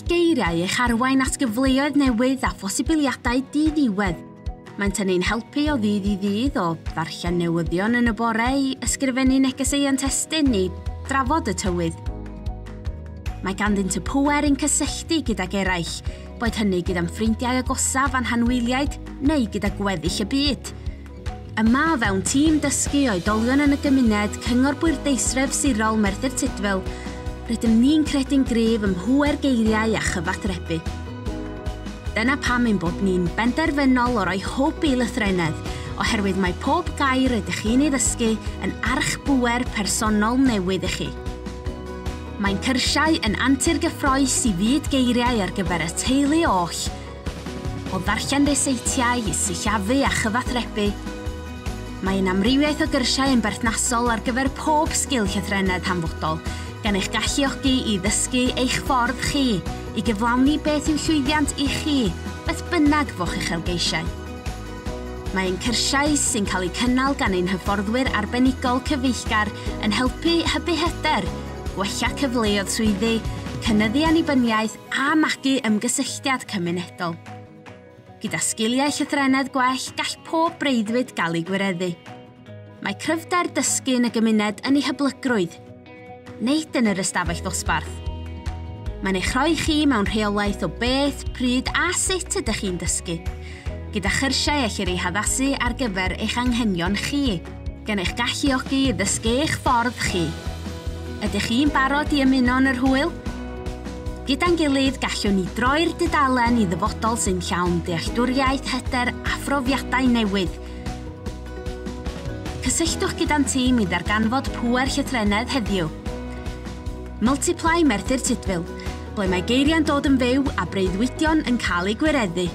geiriau eich arwain at gyfleoedd newydd a phosibiliadau diddiwedd. Maent yn ein helpu o ddydd i ddydd, o ddarllen newyddion yn y bore i ysgrifennu negeseuon testun i drafod y tywydd. Mae ganddynt y pŵer i'n cysylltu gydag eraill, boed hynny gyda'n ffrindiau agosaf a'n hanwyliaid neu gyda gweddill y byd. Yma o fewn tîm dysgu oedolion yn y gymuned Cyngor Bwrdeistref Sirol Merthyr Tudful, rydym ni'n credu'n gryf ym mhŵer geiriau a chyfathrebu. Dyna pam ein bod ni'n benderfynol o roi hwb i lythrennedd, oherwydd mae pob gair rydych chi'n ei ddysgu yn archbŵer personol newydd i chi. Mae'n cyrsiau yn antur gyffrous i fyd geiriau ar gyfer y teulu oll, o ddarllen ryseitiau i sillafu a chyfathrebu. Mae ein amrywiaeth o gyrsiau yn berthnasol ar gyfer pob sgil llythrennedd hanfodol, gan eich galluogi i ddysgu eich ffordd chi, i gyflawni beth yw llwyddiant i chi, beth bynnag fo'ch uchelgeisiau. Mae ein cyrsiau, sy'n cael eu cynnal gan ein hyfforddwyr arbenigol cyfeillgar, yn helpu hybu hyder, gwella cyfleoedd swyddi, cynyddu annibyniaeth a magu ymgysylltiad cymunedol. Gyda sgiliau llythrennedd gwell, gall pob breuddwyd gael ei gwireddu. Mae cryfder dysgu yn y gymuned yn ei hyblygrwydd, nid yn yr ystafell ddosbarth. Mae'n eich rhoi chi mewn rheolaeth o beth, pryd a sut ydych chi'n dysgu, gyda chyrsiau ellir eu haddasu ar gyfer eich anghenion chi, gan eich galluogi i ddysgu eich ffordd chi. Ydych chi'n barod i ymuno yn yr hwyl? Gyda'n gilydd, gallwn ni droi'r dudalen i ddyfodol sy'n llawn dealltwriaeth, hyder a phrofiadau newydd. Cysylltwch gyda'n tîm i ddarganfod pŵer llythrennedd heddiw. Multiply Merthyr Tudful, ble mae geiriau'n dod yn fyw a breuddwydion yn cael eu gwireddu.